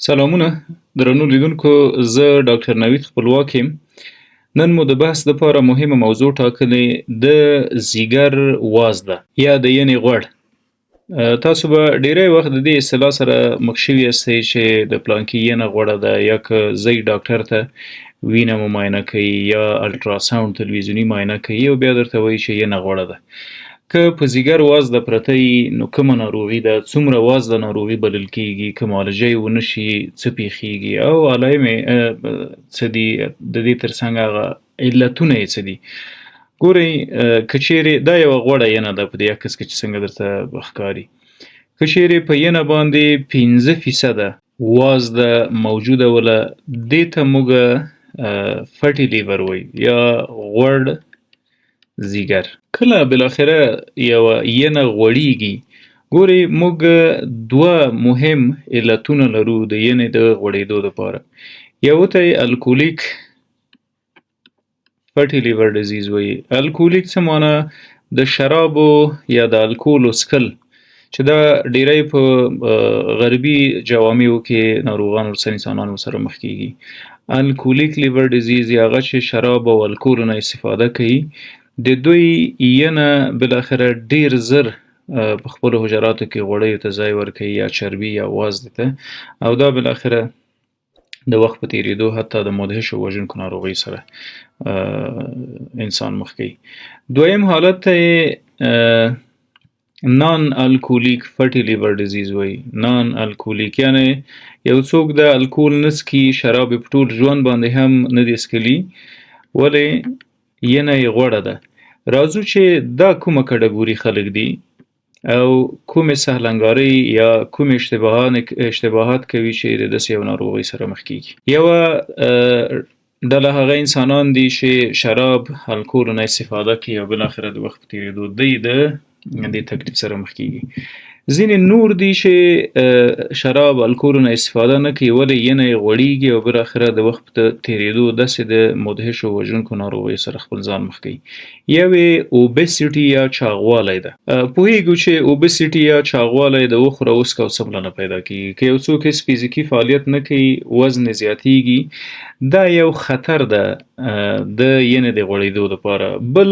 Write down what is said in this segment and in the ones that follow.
سلامونه درنو لیدونکو، زه ډاکټر نوید خپلواک یم. نن مو د بحث لپاره مهمه موضوع ټاکلې، د ځیګر وازده یا د ینې غوړ. تاسو به ډیری وخت د دې اصطلاح سره مخ شوي یاستئ چې د پلانکي ینه غوړه ده، یا که ځئ ډاکټر ته وینه مو معاینه کوي یا الټراساوند تلویزیوني معاینه کوي او بیا درته وایي چې ینه غوړه ده. که په ځیګر وازده پرته وي نو کومه ناروغي ده، څومره وازده ناروغي بلل کیږي، که معالجه یې ونه شي څه پیښیږي او علایم یې څه دي، د دې ترڅنګ هغه علتونه یې څه دي. ګورئ، که چیرې دا یوه غوړه ینه ده په دې عکس کې چې څنګه درته ښکاري، که چیرې په ینه باندې 5% وازده موجوده وله، دې ته موږ fatty liver وایو یا غوړ ځیګر. کله بالاخره یوه ینه غوړیږي، ګورئ موږ دوه مهم علتونه لرو د ینې د غوړېدو لپاره. یو ته یې alcoholic fatty liver disease وایي. الکولیک څه معنی؟ د شرابو یا د الکولو څښل، چې دا ډیری په غربي جوامعو کې ناروغان ورسره، انسانان ورسره مخ کیږي. alcoholic liver disease یا هغه چې شراب او الکولو نه استفاده کوي، د دوی ینه بالاخره ډیر زر په خپلو حجراتو کې غوړیو ته ځای ورکوي یا چربي یا وازدې ته، او دا بالاخره د وخت په تیریدو حتی د مدهشو وژونکو ناروغیو سره انسان مخ کوي. دویم حالت ته یې non alcoholic fatty liver disease وایي. non alcoholic یعنی یو څوک د الکول نه څکي، شراب یې په ټول ژوند باندې هم نه دي څکلي، ولې ینه یې غوړه ده. راځو چې دا کومه کټګوري خلک دي او کومې سهلنګارۍ یا کومې اشتباهات کوي چې د داسې یو ناروغۍ سره مخ کیږي. یوه ډله هغه انسانان دي چې شراب الکولو نه استفاده کوي او بالاخره د وخت په تیریدو دوی د دې تکلیف سره مخ کیږي. ځینې نور دي چې شراب الکولو نه استفاده نه کوي، ولې ینه یې غوړیږي او بالاخره د وخت په تیریدو داسې د مدهشو وژونکو ناروغیو سره خپل ځان مخ کوي. یو یې obesity یا چاغوالی ده. پوهیږو چې obesity یا چاغوالی د وخوره وڅکه او څمله نه پیدا کیږي. که یو څوک هیڅ فزیکي فعالیت نه کوي، وزن یې زیاتیږي، دا یو خطر ده د ینې د غوړیدو لپاره. بل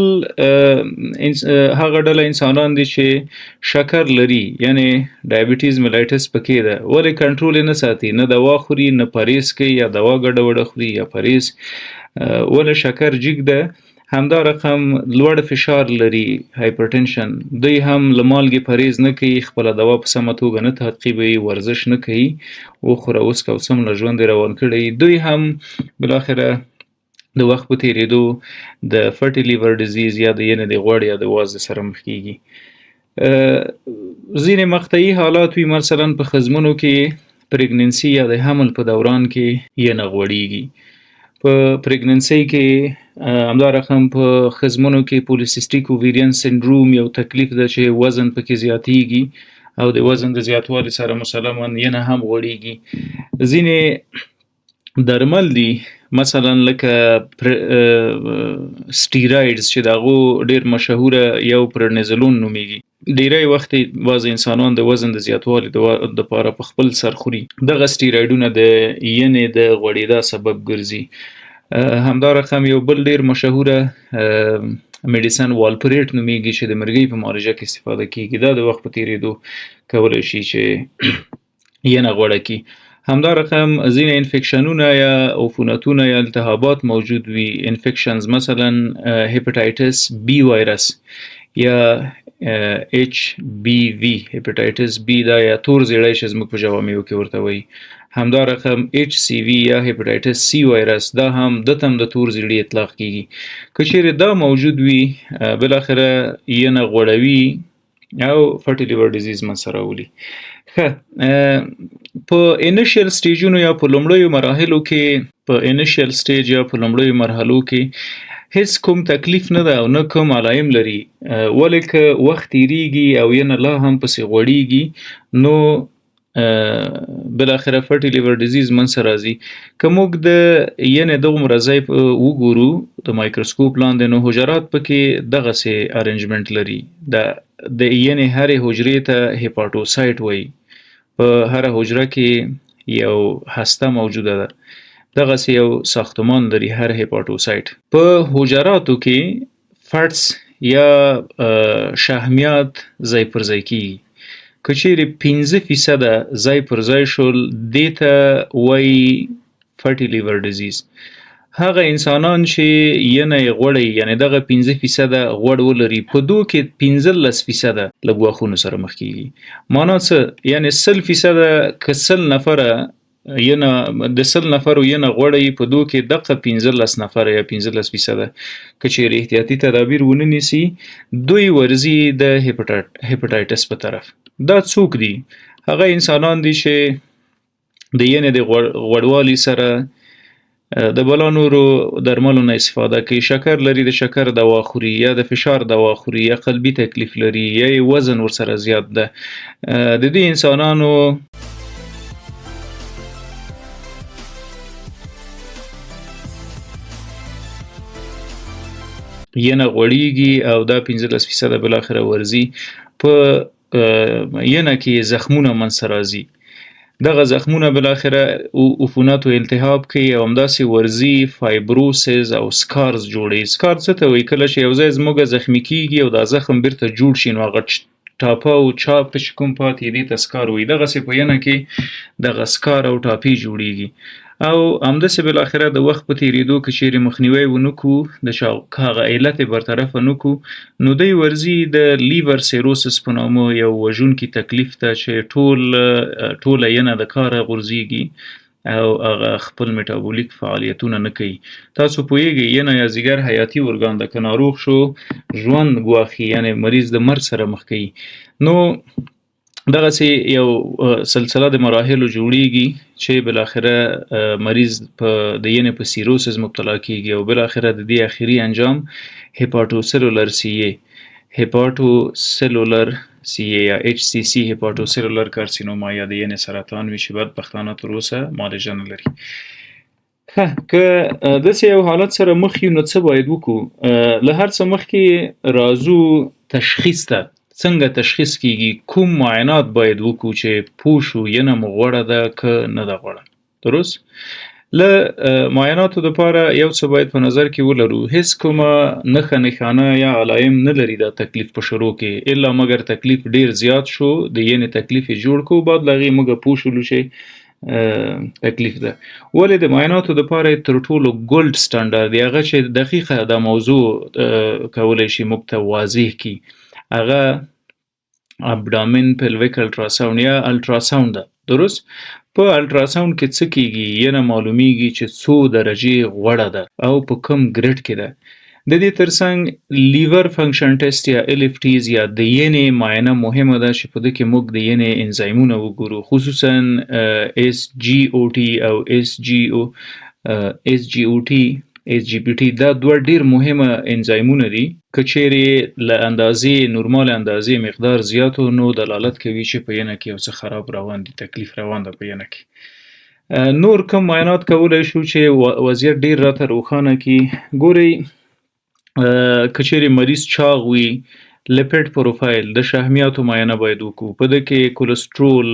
هغه ډله انسانان دي چې شکر لري، یعنی diabetes mellitus پکې ده، ولې کنټرول یې نه ساتي، نه دوا خوري، نه پرهیز کوي، یا دوا ګډه وډه خوري یا پرهیز، ولې شکر جیګ ده. همدا رقم لوړ فشار لري، hypertension، دوی هم له مالګې پرهیز نه کوي، خپله دوا په سمه توګه نه تعقیبوي، ورزش نه کوي، وخوره وڅکه او څمله ژوند یې روان کړی. دوی هم بالاخره د وخت په تیریدو د fatty liver disease یا د ینې د غوړ یا د وازدې سره مخ کیږي. ځینې مقطعي حالات وي، مثلا په ښځمنو کې pregnancy یا د حمل په دوران کې ینه غوړیږي. په pregnancy کې همدا رقم په ښځمنو کې polycystic ovarian syndrome یو تکلیف ده چې وزن پکې زیاتیږي او د وزن د زیاتوالي سره مسلما ینه هم غوړیږي. ځینې درمل دي مثلا لکه steroids چې د هغو ډیر مشهوره یو پرنیزولون نومیږي، ډیری وخت بعضې انسانان د وزن د زیاتوالي دپاره په خپل سر خوري. دغه سټیرایډونه د ینې د غوړېدا سبب ګرځي. همدا رقم یو بل ډیر مشهوره medicine valproate نومیږي چې د مرګۍ په معالجه کې استفاده کیږي. دا د وخت په تیریدو کولی شي چې ینه غوړه کړي. همدا رقم ځینې infection ونه یا عفونتونه یا التهابات موجود وي، infections مثلا hepatitis B virus یا HBV، hepatitis B دا یا تور زیړی چې زموږ په جوامعو کې ورته وایي. همدا رقم HCV یا hepatitis C virus، دا هم د تم د تور زیړي اطلاق کیږي. که چیرې دا موجود وي، بالاخره ینه غوړوي او fatty liver disease منځته راولي. ښه، په initial stage ونو یا په لومړیو مراحلو کې، په initial stage یا په لومړیو مرحلو کې هیڅ کوم تکلیف نه ده او نه کوم علایم لري، ولې که وخت تیریږي او ینه لا هم پسې غوړیږي نو بالاخره fatty liver disease منځته راځي. که موږ د ینې دغومره ځای وګورو د مایکروسکوپ لاندې، نو حجرات پکې دغسې arrangement لري. د ینې هرې حجرې ته hepatocyte وایي. په هره حجره کې یو هسته موجوده ده. دغسې یو ساختمان لري هر هیپاټوسایټ. په حجراتو کې fats یا شحمیات ځای پر ځای کیږي. که چیرې 5% ځای پر ځای شول، دې ته وایي fatty liver disease. هغه انسانان چې ینه یې غوړی، یعنې دغه 5% غوړ ولري، په دوی کې 15% له ګواښونو سره مخ کیږي. معنا څه؟ یعنې 100% که 100 نفره ینه، د 100 نفرو ینه غوړی، په دوی کې دقه 15 نفره یا 15% که چیرې احتیاطي تدابیر ونه نیسي، دوی ورځي د هیپاټایټس په طرف. دا څوک دي؟ هغه انسانان دي چې د ینې د غوړوالي سره د بلا نورو درملو نه استفاده کوي، شکر لري، د شکر دوا خوري، یا د فشار دوا خوري، یا قلبي تکلیف لري، یا یې وزن ورسره زیات ده. د دې انسانانو ینه غوړیږي او دا 15% بالاخره ورځي په ینه کې زخمونه منځته راځي. دغه زخمونه بالاخره عفونت او التهاب کوي او همداسې ورځي fibrosis او scars جوړوي. scar څه ته وایي؟ کله چې یو ځای زموږ زخمي کیږي او دا زخم بیرته جوړ شي، نو هغه ټاپه او چاپ چې کوم پاتې دې ته scar وایي. دغسې په ینه کې دغه scar او ټاپې جوړیږي او همداسې بالاخره د وخت په تېرېدو که چیرې مخنیوی ونه کړو، د هغه علت یې برطرفه نه کړو، نو دی ورځي د liver cirrhosis په نامه یو وژونکي تکلیف ته چې ټوله ینه د کاره غورځېږي او هغه خپل میټابولیک فعالیتونه نه کوي. تاسو پوهېږئ ینه یا ځیګر حیاتي ارګان ده، که ناروغ شو ژوند ګواښي، یعنې مریض د مرګ سره مخ کوي. نو دغسې یو سلسله د مراحلو جوړیږي چې بالاخره مریض په د ینې په cirrhosis مبتلا کیږي او بالاخره د دې اخري انجام hepatocellular CA، hepatocellular CA یا HCC، hepatocellular carcinoma یا د ینې سرطان وي چې بدبختانه تر اوسه معالجه نه لري. ښه، که داسې یو حالت سره مخ یو نو څه باید وکړو؟ له هر څه مخکې راځو تشخیص ته. څنګه تشخیص کیږي؟ کوم معاینات باید وکړو چې پوه شو ینه مو غوړه ده که نه ده غوړه؟ درست؟ له معایناتو دپاره یو څه باید په نظر کې ولرو. هیڅ کومه نښه نښانه یا علایم نه لري دا تکلیف په شروع کې، الا مګر تکلیف ډیر زیات شو، د ینې تکلیف یې جوړ کړو، بعد له هغې موږ پوه شولو چې تکلیف ده. ولې د معایناتو دپاره یې تر ټولو gold standard دی، هغه چې دقیقه دا موضوع کولی شي موږ ته واضح کړي، هغه abdomen pelvic ultrasound یا ultrasound ده. درست؟ په ultrasound کې څه کیږي؟ ینه معلومیږي چې څو درجې غوړه ده او په کوم grade کې ده. د دې ترڅنګ liver function test یا LFTs یا د ینې معاینه مهمه ده چې په دې کې موږ د ینې انزایمونه وګورو، خصوصا اس جی او ټي او اس جی او اس جی او ټي اس جی پی ټي. دا دوه ډیر مهمه انزایمونه دي. که چیرې له اندازې نورمال اندازې مقدار زیات و، نو دلالت کوي چې په ینه کې یو څه خراب روان دي، تکلیف روان ده په ینه کې. نور کوم معاینات کولی شو چې وضعیت ډیر راته روښانه کړي؟ ګورئ، که چیرې مریض چاغ وي، lipid profile د شحمیاتو معاینه باید وکړو. په دې کې کولیسټرول،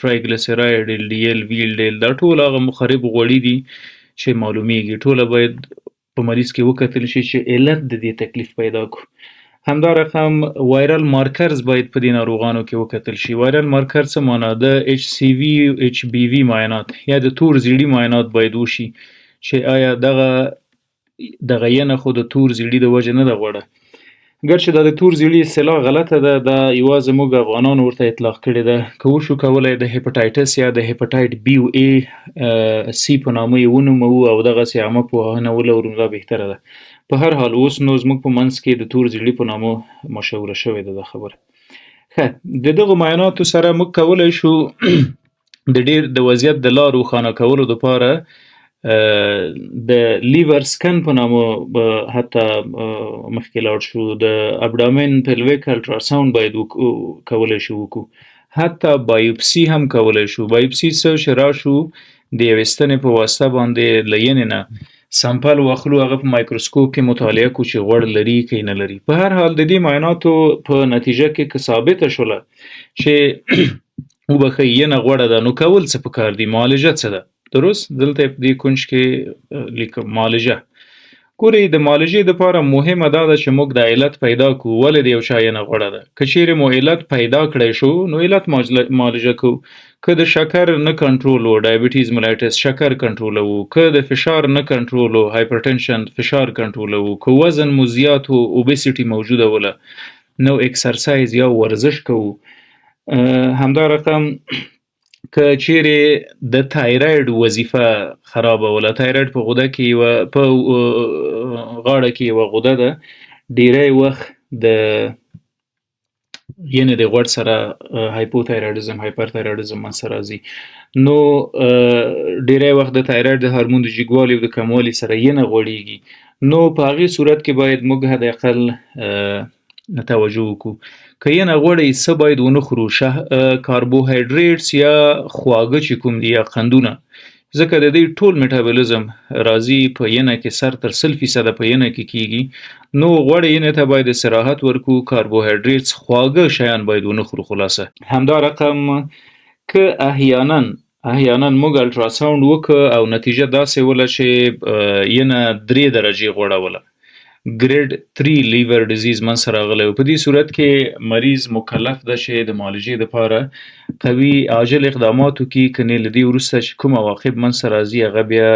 triglyceride، LDL، VLDL، دا ټول هغه مخرب غوړي دي چې معلومیږي. ټوله باید په مریض کې وکتل شي چې علت د دې تکلیف پیدا کړو. همدا رقم viral markers باید په دې ناروغانو کې وکتل شي. viral marker څه معنا؟ د اچ سی وي، اچ بي وي معاینات یا د تور زیړي معاینات باید وشي چې آیا دغه ینه خو د تور زیړي د وجې نه ده غوړه. ګرچې دا د تور زیړي اصطلاح غلطه ده، دا یوازې موږ افغانانو ورته اطلاق کړې ده. که وشو کولی د hepatitis یا د hepatite B او A C په نامه یې ونوموو او دغسې عامه پوهنه ولرو، دا بهتره ده. په هر حال اوس نو زموږ په منځ کې د تور زیړي په نامه مشهوره شوې ده دا خبره. ښه، د دغو معایناتو سره موږ کولی شو د ډیر د وضعیت د لا روښانه کولو دپاره د liver scan په نامه به حتی مخکې لاړ شو. د abdomen pelvic ultrasound باید کولی شو وکړو. حتی biopsy هم کولی شو. biopsy څه چې راشو د یوې ستنې په واسطه باندې له ینې نه sample واخلو، هغه په مایکروسکوپ کې مطالعه کړو چې غوړ لري که نه لري. په هر حال د دې معایناتو په نتیجه کې که ثابته شوله چې وبخښئ، ینه غوړه ده، نو کول څه پکار دي؟ معالجه څه ده؟ درست، دلته په دې کنج کې لیکم معالجه. ګورئ، د معالجې دپاره مهمه دا ده چې موږ د علت پیدا کړو، ولې د یو چا ینه غوړه ده. که چیرې مو علت پیدا کړی شو نو علت معالجه کوو. که د شکر نه کنټرول و، diabetes mellitus، شکر کنټرولوو. که د فشار نه کنټرول و، hypertension، فشار کنټرولوو. که وزن مو زیات و، obesity موجوده وله، نو exercise یا ورزش کوو. همدا رقم که چیرې د تایراید وظیفه خرابه وله، تایراید په غده کې یوه، په غاړه کې یوه غده ده، ډیری وخت د ینې د غوړ سره hypothyroidism، hyperthyroidism منځته راځي. نو ډیری وخت د تایراید د هارمون د جګوالي او د کموالي سره ینه غوړیږي. نو په هغې صورت کې باید موږ حداقل توجه وکړو. که ینه غوړی څه باید ونه خورو؟ کاربوهایډریټس یا خواږه چې کوم دي یا قندونه، ځکه د دې ټول میټابولیزم راځي په ینه کې، سر تر 100% په ینه کې کیږي. نو غوړې ینې ته باید استراحت ورکړو، کاربوهایډریټس خواږه شیان باید ونه خورو خلاصه. همدا رقم که احیانا موږ الټراساوند وکړو او نتیجه داسې وله چې ینه 3 درجې غوړه وله، grade 3 liver disease منځته راغلی و، په دې صورت کې مریض مکلف ده چې د معالجې دپاره قوي عاجل اقدامات وکړي، که نه له دې وروسته چې کوم عواقب منځته راځي هغه بیا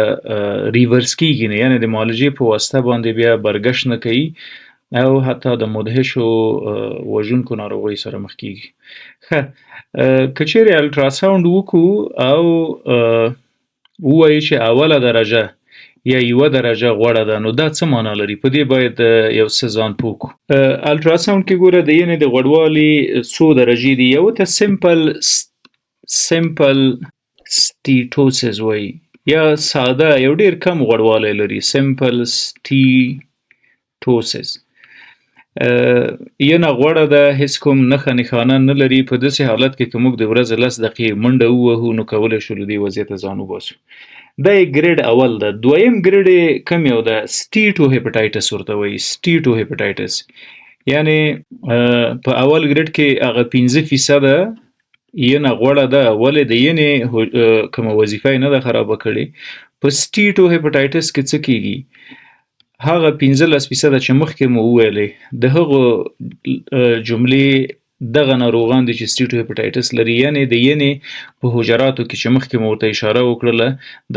reverse کیږي نه، یعنې د معالجې په واسطه باندې بیا برګشت نه کوي او حتی د مدهشو وژونکو ناروغیو سره مخ کیږي. که چیرې الټراساوند وکړو او ووایو چې اوله درجه یا یوه درجه غوړه ده، نو دا څه معنا لري؟ په دې باید یو څه ځان پوه کړو. الټراساوند کې ګوره د ینې د غوړوالي څو درجې دي. یو ته simple steatosis وایي، یا ساده یو ډیر کم غوړوالی لري، simple steatosis. ینه غوړه ده، هیڅ کوم نښه نښانه نه لري. په داسې حالت کې که موږ د ورځې 10 دقیقې منډه ووهو نو کولی شو له دې وضعیته ځان وباسو. دا یې grade اول ده. دویم grade یې کوم یو ده؟ steatohepatitis ورته وایي، steatohepatitis. یعنې په اول grade کې هغه 5% ینه غوړه ده، ولې د ینې کومه وظیفه یې نه ده خرابه کړې. په steatohepatitis کې څه کیږي؟ هغه 15% چې مخکې مو وویلې د هغو جملې دغه ناروغان دي چې steatohepatitis لري، یعنې د ینې په حجراتو کې چې مخکې مو ورته اشاره وکړله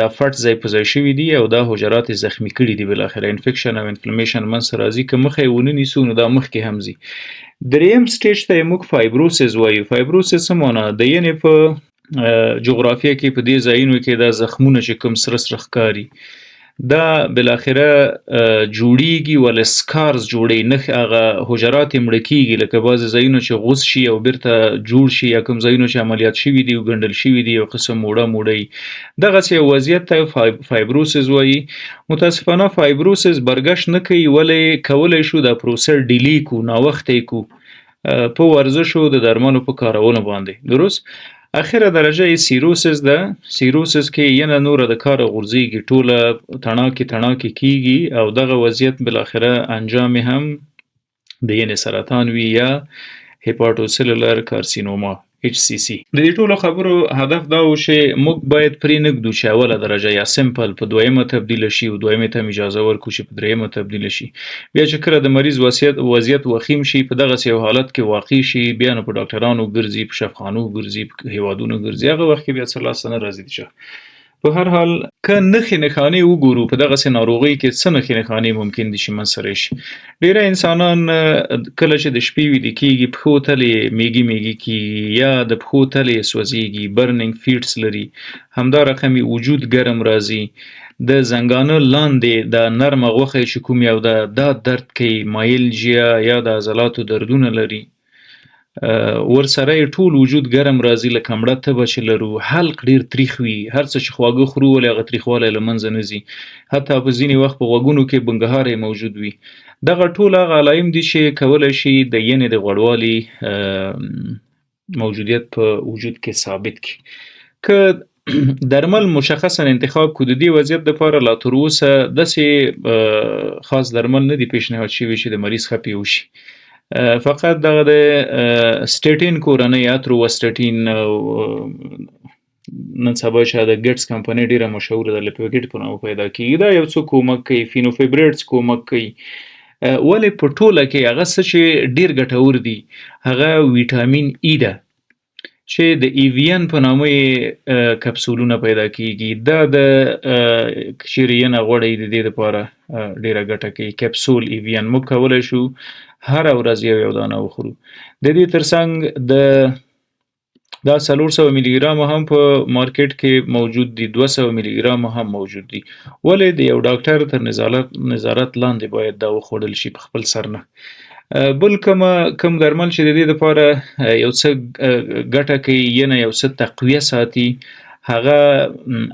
دا فټ ځای په ځای شوي دي او دا حجرات یې زخمي کړي دي، بالاخره infection او inflammation منځته راځي. که مخه یې ونه نیسو نو دا مخکې هم ځي. دریم stage ته یې موږ fibrosis وایو. fibrosis څه معنا؟ د ینې په جغرافیه کې په دې ځایونو کې دا زخمونه چې کوم سره سره ښکاري دا بالاخره جوړیږي، ولې scars جوړوي، نښ هغه حجرات یې مړه کیږي، لکه بعضې ځایونه چې غوڅ شي او بیرته جوړ شي، یا کوم ځایونه چې عملیات شوي دي او ګنډل شوي دي یو قسم موړه موړه وي، دغسې یو وضعیت ته fibrosis وایي. متاسفانه fibrosis برګشت نه کوي، ولې کولی شو دا پروسه delay کړو، ناوخته یې کړو، په ورزش او د درملو په کارولو باندې. درست. اخره درجه یې cirrhosis ده. cirrhosis کې ینه نوره د کاره غورځېږي، ټوله تڼاکې تڼاکې کیږي او دغه وضعیت بالاخره انجام یې هم د ینې سرطان وي یا hepatocellular carcinoma HCC. د دې ټولو خبرو هدف دا و چې موږ باید پرې نه ږدو چې اوله درجه یا simple په دویمه تبدیله شي او دویمې ته هم اجازه ورکړو چې په درېیمه تبدیله شي. بیا چې کله د مریض وضعیت وخیم شي، په دغسې یو حالت کې واقع شي، بیا نو په ډاکټرانو ګرځي، په شفخانو ګرځي، په هیوادونو ګرځي، هغه وخت کې بیا څه لاسته نه راځي د چا. په هر حال که نښې نښانې وګورو په دغسې ناروغۍ کې څه نښې نښانې ممکن دي چې منځته راشي؟ ډیری انسانان کله چې د شپې ویده کیږي پښو تلې میږي میږي کیږي یا د پښو تلې یې سوځیږي، burning feets لري، همدا رقم یې وجود ګرم راځي، د زنګانه لاندې د نرمه غوښه چې کوم یو ده دا درد کوي، myalgia یا د عضلاتو دردونه لري، ورسره یې ټول وجود ګرم راځي لکه مړه تبه چې لرو، حلق ډېر تریخ وي، هر څه چې خواږه خورو ولې هغه تریخوالی له منځه نه ځي، حتی په ځینې وخت په غوږونو کې بنګهاری موجود وي. دغه ټول هغه علایم دي چې کولی شي د ینې د غوړوالي موجودیت په وجود کې ثابت کړي. که درمل مشخصا انتخاب کړو د دې وضعیت دپاره لا تر اوسه داسې خاص درمل نه دي پیشنهاد شوي چې د مریض ښه پې وشي. فقط دغه د سټیټین کورنۍ، اترووسټین، او نن سبا چې د ګټس کمپنۍ ډیره مشهوره ده، لیپوګیټ په نامه پیدا کیږي، دا یو څه کومک کوي، فینوفیبریټس کومک کوي. ولې په ټوله کې هغه څه چې ډیر ګټور دي هغه ویټامین ای ده، چې د ایوین په نامه یې کپسولونه پیدا کیږي. دا د که چیرې ینه غوړی د دې لپاره ډیره ګټه کوي. کپسول ایوین موږ کولی شو هره ورځ یو یو دانه وخورو. د دې ترڅنګ دا 400 ملي ګرامه هم په مارکیټ کې موجود دي، 200 ملي ګرامه هم موجود دي. ولې د یو ډاکټر تر نظارت لاندې باید دا وخوړل شي، په خپل سر نه. بل کوم درمل چې د دې لپاره یو څه ګټه کوي، ینه یو څه تقویه ساتي، هغه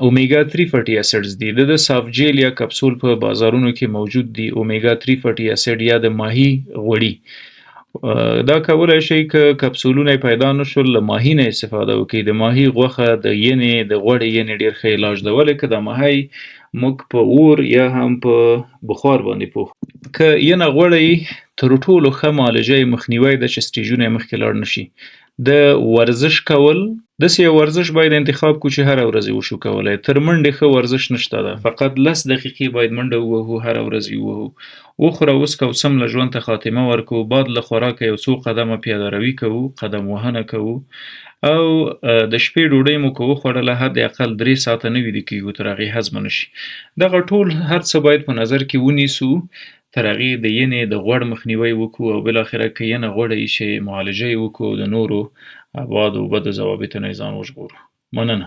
اومیګا 3 فټي اسیډز دي. د ده سافټ جیل یا کپسول په بازارونو کې موجود دي، اومیګا 3 فټي اسیډ یا د ماهي غوړي. دا کولای شئ که کپسولونه یې پیدا نه شول له ماهي نه استفاده وکړئ. د ماهي غوښه د ینې د غوړې ینې ډېر ښه علاج ده. ولې که دا ماهی موږ په اور یا هم په بخار باندې پوخ، که ینه غوړی تر ټولو ښه معالجه یې مخنیوی ده چې سټیجونه یې مخکې لاړ نه شي. د ورزش کول، داسې یو ورزش باید انتخاب کړو چې هره ورځ یې وشو کولی. تر منډې ښه ورزش نشته ده، فقط 10 دقیقې باید منډه ووهو، هره ورځ یې ووهو. وخوره وڅښه او سم له ژوند ته خاتمه ورکړو. بعد له خوراکه یو څو قدمه پیاده روي کوو، قدم وهنه کوو، او د شپې ډوډۍ مو که وخوړله حد اقل 3 ساعته نه ویده کېږو تر هغې هضمه نه شي. دغه ټول هر څه باید په نظر کې ونیسو تر هغې د ینې د غوړ مخنیوی وکړو، او بالاخره که ینه غوړه یي چې معالجه یې وکړو او د نورو ابعادو بدو ضوابطو نه یې ځان وژغورو. مننه.